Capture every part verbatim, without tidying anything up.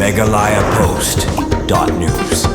Meghalaya Post dot news.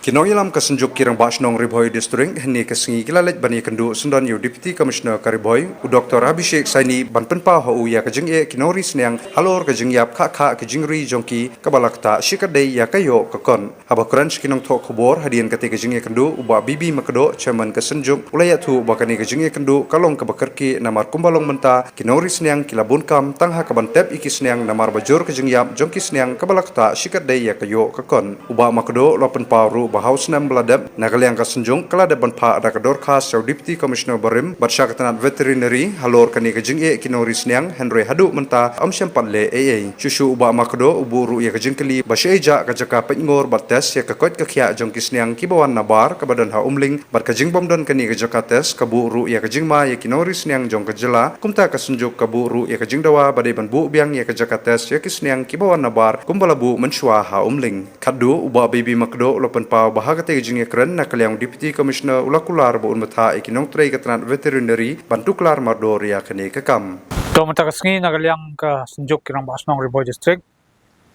Ki nongïalam ka Synjuk ki Rangbah Shnong Ri Bhoi District hynne ka sngi ki la leit ban ïakynduh syndon ïa u Deputy Commissioner ka Ri Bhoi, u Doctor Abhishek Saini, ban pynpaw ha u ïa ka jingeh ki nongri sniang halor ka jingïap khah khah ki jingri jong ki kaba la ktah shikatdei ïa ka ïoh ka kon. Haba kren sha ki nongthoh khubor hadien katei ka jingïakynduh, u Bah B B Makdoh, Chairman ka Synjuk, u la ïathuh ba kane ka jingïakynduh ka long kaba kyrkieh namar kumba long mynta, ki nongri sniang ki la bun kam tang ha kaban tep ïa ki sniang namar ba jur ka jingïap jong ki sniang kaba la ktah shikatdei ïa ka ïoh ka kon. U Bah Makdoh u la pynpaw ruh ba ha u snem ba la dep, na ka liang ka Synjuk ka la dep ban phah da ka dorkhas sha u Deputy Commissioner barim bad sha ka tnat Veterinary halor kane ka jingeh ki nongri sniang, hynrei haduh mynta ym shym pat leh ei ei. Shuh shuh u Bah Makdoh u buh ruh ïa ka jingkylli ba shaei jah ka jaka peit ngor bad test ïa ka koit ka khiah jong ki sniang kiba wan nabar kaba don ha Umling, bad ka jingbym don kane ka jaka test ka buh ruh ïa ka jingma ïa ki nongri sniang jong ka jylla. Kumta ka Synjuk ka buh ruh ïa ka jingdawa ba dei ban buh biang ïa ka jaka test ïa ki sniang kiba wan nabar kumba la buh mynshuwa ha Umling. Khatduh, u Bah B B Makdoh u la pynpaw ba ha katei ka jingïakren, na ka liang u Deputy Commissioner u la kular ba un bthah ïa ki nongtrei ka tnat Veterinary ban tuklar mardor ïa kane ka kam. To mynta ka sngi na ka liang ka Synjuk ki Rangbah Shnong Ri Bhoi District,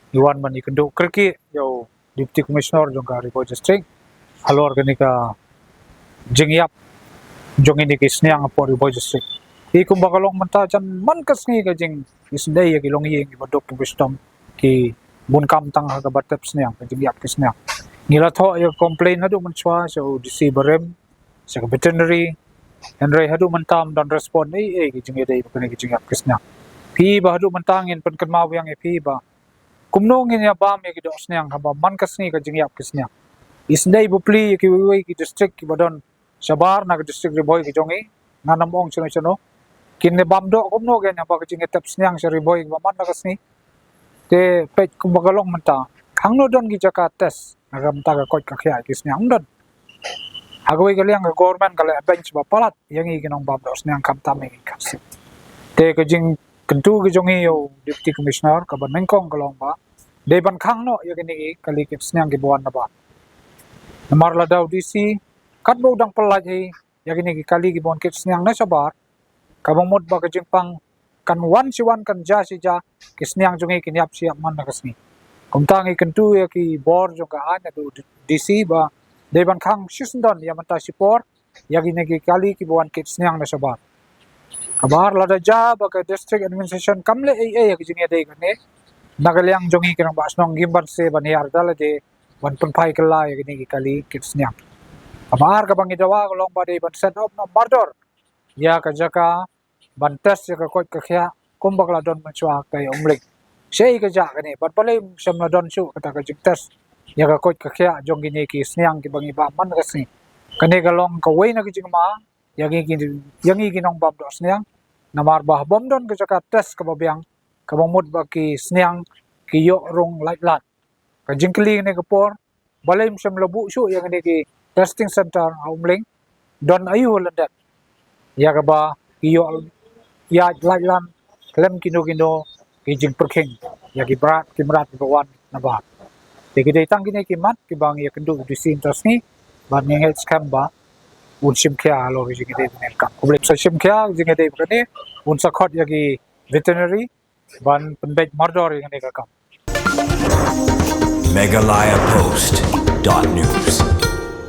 ngi wan ban ïakynduh kyrkieh ïa u Deputy Commissioner jong ka Ri Bhoi District halor kane ka jingïap jong kine ki sniang hapoh Ri Bhoi District. Ki kumba ka long mynta, jan man ka sngi ka jingisynei ïa ki longïing kiba duk kiba shitom, ki bun kam tang ha kaba tep sniang, ka jingïap ki sniang. Ngi la thoh ïa ka complain haduh mynshuwa sha u D C barim, sha ka Veterinary, hynrei haduh mynta ym don respond ei ei ka jingïadei bad kane ka jingïap ki sniang. Phi, ba haduh mynta ngin pynkynmaw biang ïa phi ba kumno ngin ïa bam ïa ki doh sniang haba man ka sngi ka jingïap ki sniang. Isynei bapli ïa kiwei wei ki district kiba don shabar na ka district Ri Bhoi ka jong ngi, ngan ym ong shano shano. Kin ïa bam doh kumno kein haba ka jingïatep sniang sha Ri Bhoi kaba man la ka sngi. Te peit kumba ka long mynta, hangno don ki jaka test na ka bynta ka koit ka khiah ki sniang? Ym don. Ha kawei ka liang ka government ka leh bench ba palat ïa ngi ki nongbam doh sniang, khamtam ïa ngi ki Khasi. Te ka jingkyntu ka jong ngi ïa u Deputy Commissioner kaba nyngkong ka long ba dei ban khang noh ïa kine ki kali kit sniang kiba wan nabar. Namar lada u D C katba u dang pyllait hi ïa kine ki kali kiba wan kit sniang na shabar, kaba mut ba ka jingpang kan wan shi wan, kan jia shi jia, ki sniang jong ngi kin ïap shi ïap man la ka sngi. Kumta ngi kyntu ïa ki bor jong ka aiñ, ïa u D C ba dei ban khang shisyndon ïa mynta shipor ïa kine ki kali kiba wan kit sniang na shabar. Kaba ar, lada jia ba ka District Administration kam leh ei ei ïa ka jingïadei kane, na ka liang jong ngi ki Rangbah Shnong ngim banse ban hiar da lade ban pynphai kylla ïa kine ki kali kit sniang. Kaba ar kaba ngi dawa ka long ba dei ban set up noh mardor ïa ka jaka ban test ïa ka koit ka khiah kumba ka la don mynshuwa ha Umling. Shaei ka jah kane, bad balei ym shym la don shuh kata ka jingtest ïa ka koit ka khiah jong kine ki sniang kiba ngi bam man ka sngi? Kane ka long kawei na ka jingma ïa ngi ki, ïa ngi ki nongbam doh sniang, namar ba bym don ka jaka test kaba biang, kaba mut ba ki sniang ki ïoh rung lait lait. Ka jingkylli kane ka por, balei ym shym la buh shuh ïa kine ki testing center ha Umling? Don aïu lyndet ïa kaba ki ïoh ïaid lait lait khlem kino kino ki jingpyrkhing ïa ki mrad, ki mrad kiba wan nabar? Te ki dei tang kine ki mat kiba ngi ïakynduh ïa u D C mynta ka sngi, bad ngi ngeit skhem ba un shim khia halor ka jingïadei kane ka kam. Khublei. Sa shim khia ka jingïadei kane, un sa khot ïa ki Veterinary ban pynbeit mardor ïa kane ka kam. Meghalaya Post dot news.